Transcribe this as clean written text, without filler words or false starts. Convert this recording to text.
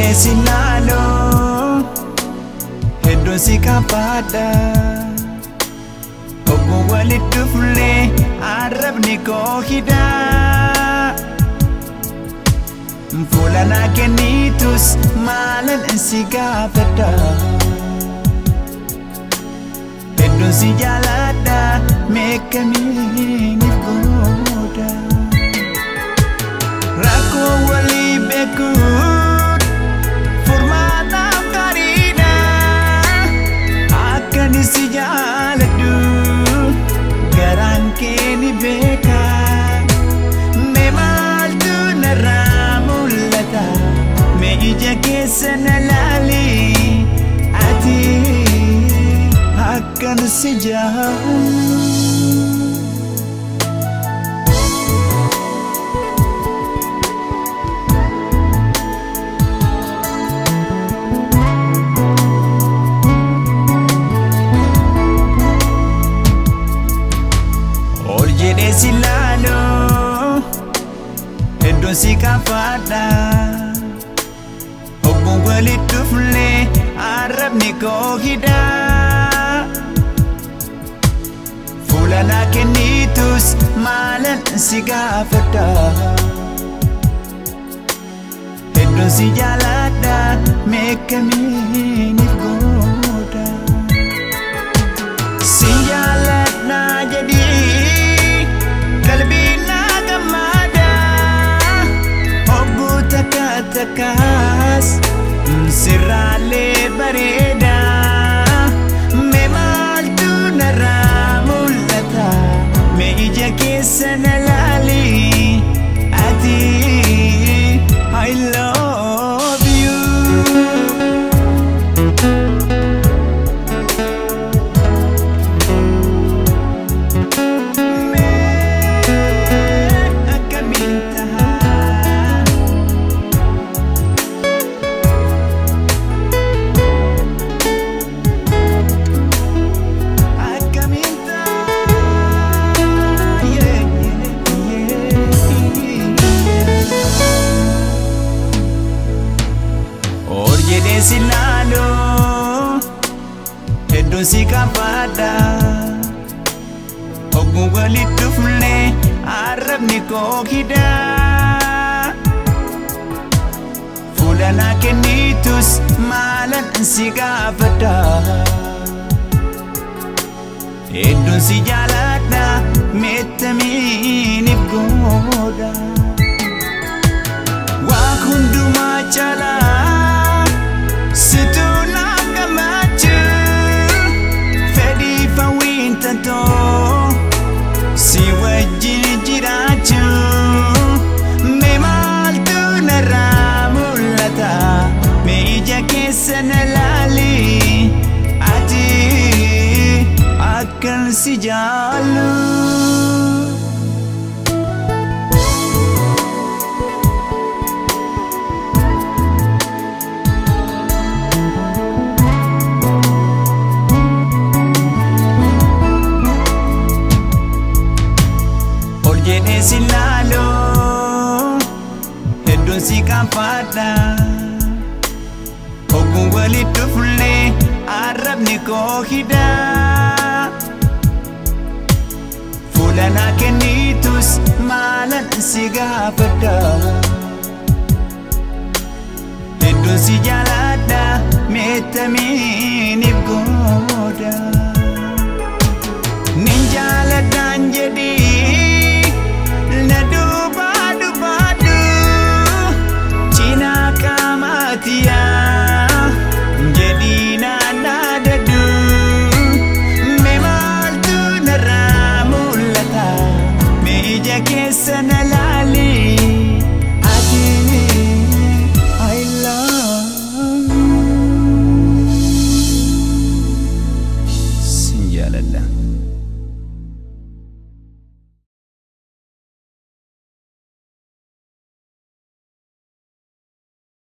jedhee si laalu hedduun si kaafadha. Hogguu walitti dhufnee arrabni koo hidhaa. Fuula naa kennitus maalan si gaafadha. Hedduun si jaaladha meeqamiiniif gooda. Rakkoo walii beekuun furmaataaf gaariidha. Akkan si jaaladhu garaan kee ni beeka. Mee maaltu narraa mul'ata? Mee ija keessa na laali ati akkan si jaalladhu. Ol jedhee si laalu hedduun si kaafadha. Hogguun walitti dhufnee arrabni koo hidhaa. Fuula naa kennitus maalan si gaafadha. Hedduun si jaaladha meeqamiiniif gooda. Si jaaladha jedhii qalbiin naa gammada. Hogguu takka takkaas sirraalee bareeda. Mee maaltu narraa mul'ata? Mee ija keessa na laali ati I love you. Mee akkamiin tahaa? Akkamiin tahaa? Yeah. Ol jedhee si laalu hedduun si kaafadha. Hogguu walitti dhufnee arrabni koo hidhaa. Fuula naa kennitus maalan si gaafadha. Hedduun si jaaladha meettamiiniif gooda. Waa hundumaa caalaa situ naaf gammachuu. Fedhii hawwiin tantoo si wajjin jiraachuu. Mee maaltu narraa mul'ata? Mee ija keessa na laali ati akkan si jaallu. Ol jedhee si laalu hedduun si kaafadha. Hogguun walitti dhufnee arrabni koo hidhaa. Fuula naa kennitus maalan si gaafadha. Hedduun si jaaladha meettamiiniif gooda.